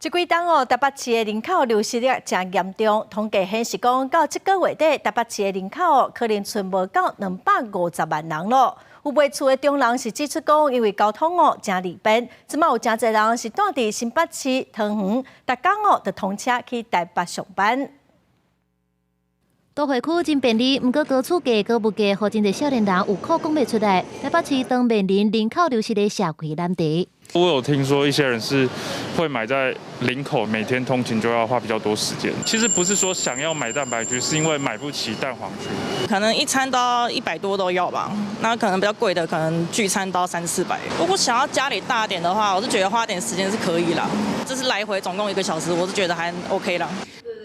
這幾冬哦，台北市的人口流失率誠嚴重。統計顯示講，到這個月底，台北市的人口可能賰無夠250萬人囉。有賣厝的中人是指出講，因為交通哦誠利便，這馬有誠濟人是蹛佇新北市、桃園，逐工哦就通車去台北上班。都會區真便利，毋過高厝價、高物價，予真濟少年人有苦講袂出來。台北市當面臨人口流失的社會難題。我有聽說一些人是會買在林口，每天通勤就要花比較多時間。其實不是說想要買蛋白區，是因為買不起蛋黃區。可能一餐都要100多都要吧，那可能比較貴的，可能聚餐都要三四百。如果想要家裡大點的話，我是覺得花點時間是可以啦。這是來回總共一個小時，我是覺得還 OK 啦。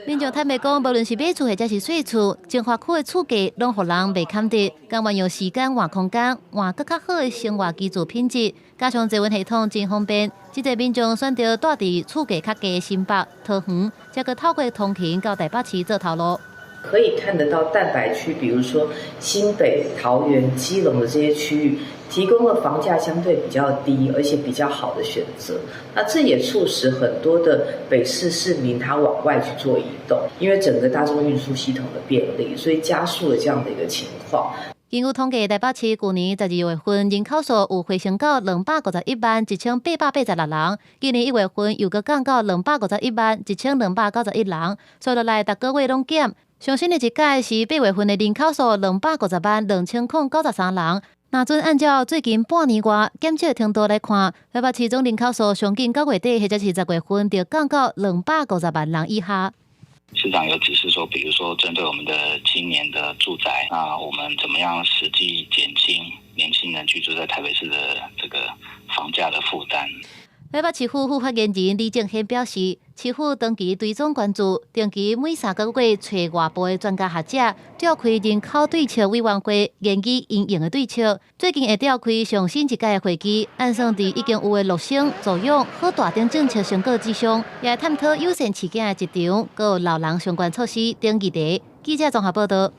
民眾坦白講，無論是買厝或者是細厝，重劃區的厝價攏予人袂堪得，甘願用時間換空間，換閣較好的生活居住品質。加上捷運系統真方便，這濟民眾選擇蹛佇厝價較低的新北、桃園，才閣透過通勤到台北市做頭路。可以看得到蛋白區，比如說新北、桃園、基隆的這些區域，提供了房價相對比較低，而且比較好的選擇。那這也促使很多的北市市民他往外去做移動，因為整個大眾運輸系統的便利，所以加速了這樣的一個情況。根據統計，台北市舊年12月份人口數有回升到251萬1886人，今年1月份又閣降到251萬1291人，所以落來逐個月攏減。上新的一屆是8月份的人口數250萬2093人。若準按照最近半年外減少程度來看，台北市總人口數上緊九月底或者是10月份就降到250萬人以下。市長有指示說，比如說針對我們的青年的住宅，那我們怎麼樣實際減輕年輕人居住在台北市的這個房價的負擔？台北市府副發言人李正憲表示，市府長期追蹤關注，定期每3個月揣外部的專家學者，召開人口對策委員會，研議因應的對策。最近會召開上新一屆的會議，按算佇已經有的綠生、住養、好大等政策成果之上，也會探討友善飼囝的職場，閣有老人相關措施等議題。記者綜合報道。